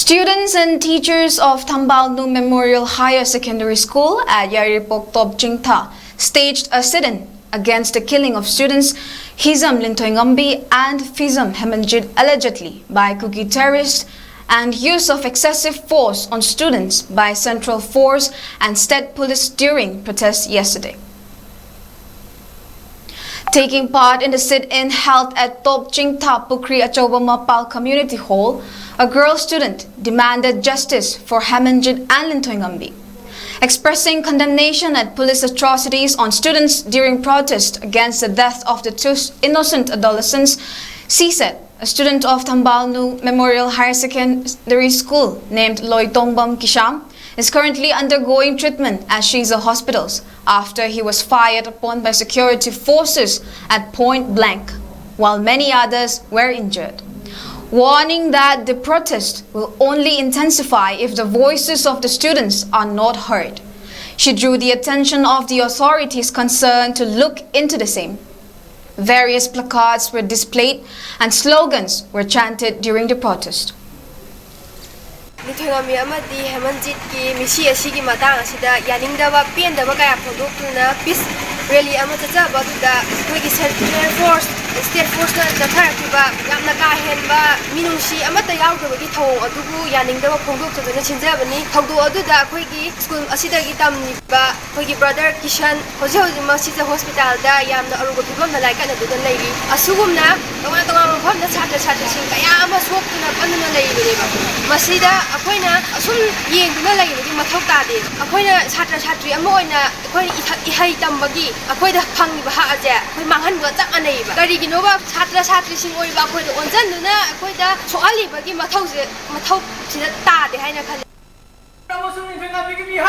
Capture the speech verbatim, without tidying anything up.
Students and teachers of Thambaunu Memorial Higher Secondary School at Yairipok Top Chingtha staged a sit-in against the killing of students Hizam Linthoingambi and Fizam Hemanjit allegedly by Kuki terrorists and use of excessive force on students by Central Force and State Police during protests yesterday. Taking part in the sit-in held at Top Chingtha Pukri Achoba Mapal Community Hall, a girl student demanded justice for Hemanjit and Linthoingambi. Expressing condemnation at police atrocities on students during protest against the death of the two innocent adolescents, she said a student of Thambaunu Memorial Higher Secondary School named Loitongbam Kisham is currently undergoing treatment at Shiza Hospitals after he was fired upon by security forces at point blank, while many others were injured, warning that the protest will only intensify if the voices of the students are not heard. She drew the attention of the authorities concerned to look into the same. Various placards were displayed and slogans were chanted during the protest. ꯅꯤꯡꯊꯣꯏꯉꯝꯕꯤ ꯑꯃꯗꯤ ꯍꯦꯃꯟꯖꯤꯠꯀꯤ ꯃꯤꯁꯤ ꯑꯁꯤꯒꯤ ꯃꯇꯥꯡ ꯑꯁꯤꯗ ꯌꯥꯅꯤꯡꯗꯕ, ꯄꯦꯟꯗꯕ ꯀꯌꯥ ꯐꯣꯡꯗꯣꯛꯇꯨꯅ piece rally ꯑꯃ ꯆꯠꯆꯕ ꯑꯗꯨꯗ ꯑꯩꯈꯣꯏꯒꯤ ꯁꯦꯟꯇ꯭ꯔꯦꯜ ꯐꯣꯔꯁ, ꯁ꯭ꯇꯦꯠ ꯐꯣꯔꯁꯅ ꯆꯠꯊꯔꯛꯈꯤꯕ ꯌꯥꯝꯅ ꯀꯥ ꯍꯦꯟꯕ ꯃꯤꯅꯨꯡꯁꯤ ꯑꯃꯠꯇ ꯌꯥꯎꯗꯕꯒꯤ ꯊꯧꯑꯣꯡ ꯑꯗꯨꯕꯨ ꯌꯥꯅꯤꯡꯗꯕ ꯐꯣꯡꯗꯣꯛꯆꯗꯨꯅ ꯁꯤꯟꯖꯕꯅꯤ꯫ ꯊꯧꯗꯣꯛ ꯑꯗꯨꯗ ꯑꯩꯈꯣꯏꯒꯤ ꯁ꯭ꯀꯨꯜ ꯑꯁꯤꯗꯒꯤ ꯇꯝꯂꯤꯕ ꯑꯩꯈꯣꯏꯒꯤ ꯕ꯭ꯔꯗꯔ ꯀꯤꯁꯟ ꯍꯧꯖꯤꯛ ꯍꯧꯖꯤꯛꯃꯛ ꯁꯤꯖ ꯍꯣꯁꯄꯤꯇꯥꯜꯗ ꯌꯥꯝꯅ ꯑꯔꯨꯕ ꯐꯤꯕꯝꯗ ꯂꯥꯏꯀꯠꯅꯗꯨꯅ ꯂꯩꯔꯤ꯫ ꯑꯁꯤꯒꯨꯝꯅ ꯇꯣꯉꯥꯟ ꯇꯣꯉꯥꯟꯕ ꯃꯐꯝꯗ ꯁꯥꯇ꯭ꯔ ꯁꯥꯇ꯭ꯔꯤꯁꯤꯡ ꯀꯌꯥ ꯑꯃ ꯁꯣꯛꯇꯨꯅ ꯄꯟꯗꯨꯅ ꯂꯩꯔꯤꯕꯅꯦꯕ꯫ ꯃꯁꯤꯗ ꯑꯩꯈꯣꯏꯅ ꯑꯁꯨꯝ ꯌꯦꯡꯗꯨꯅ ꯂꯩꯕꯒꯤ ꯃꯊꯧ ꯇꯥꯗꯦ꯫ ꯑꯩꯈꯣꯏꯅ ꯁꯥꯇ꯭ꯔ ꯁꯥꯇ꯭ꯔꯤ ꯑꯃ ꯑꯣꯏꯅ ꯑꯩꯈꯣꯏꯅ ꯏꯊ-, ꯏꯍꯩ ꯇꯝꯕꯒꯤ ꯑꯩꯈꯣꯏꯗ ꯐꯪꯉꯤꯕ ꯍꯛ ꯑꯁꯦ ꯑꯩꯈꯣꯏ ꯃꯥꯡꯍꯟꯕꯒ ꯆꯞ ꯃꯥꯟꯅꯩꯕ꯫ ꯀꯔꯤꯒꯤꯅꯣꯕ ꯁꯥꯇ꯭ꯔ ꯁꯥꯇ꯭ꯔꯤꯁꯤꯡ ꯑꯣꯏꯕ ꯑꯩꯈꯣꯏꯗ ꯑꯣꯟꯁꯤꯟꯗꯨꯅ ꯑꯩꯈꯣꯏꯗ ꯁꯣꯛꯍꯜꯂꯤꯕꯒꯤ ꯃꯊꯧꯁꯦ, ꯃꯊꯧꯁꯤꯗ ꯇꯥꯗꯦ ꯍꯥꯏꯅ ꯈꯜꯂꯤ꯫ ꯑꯃꯁꯨꯡ ꯅꯤꯡꯊꯧꯉꯥꯛꯄꯤꯒꯤ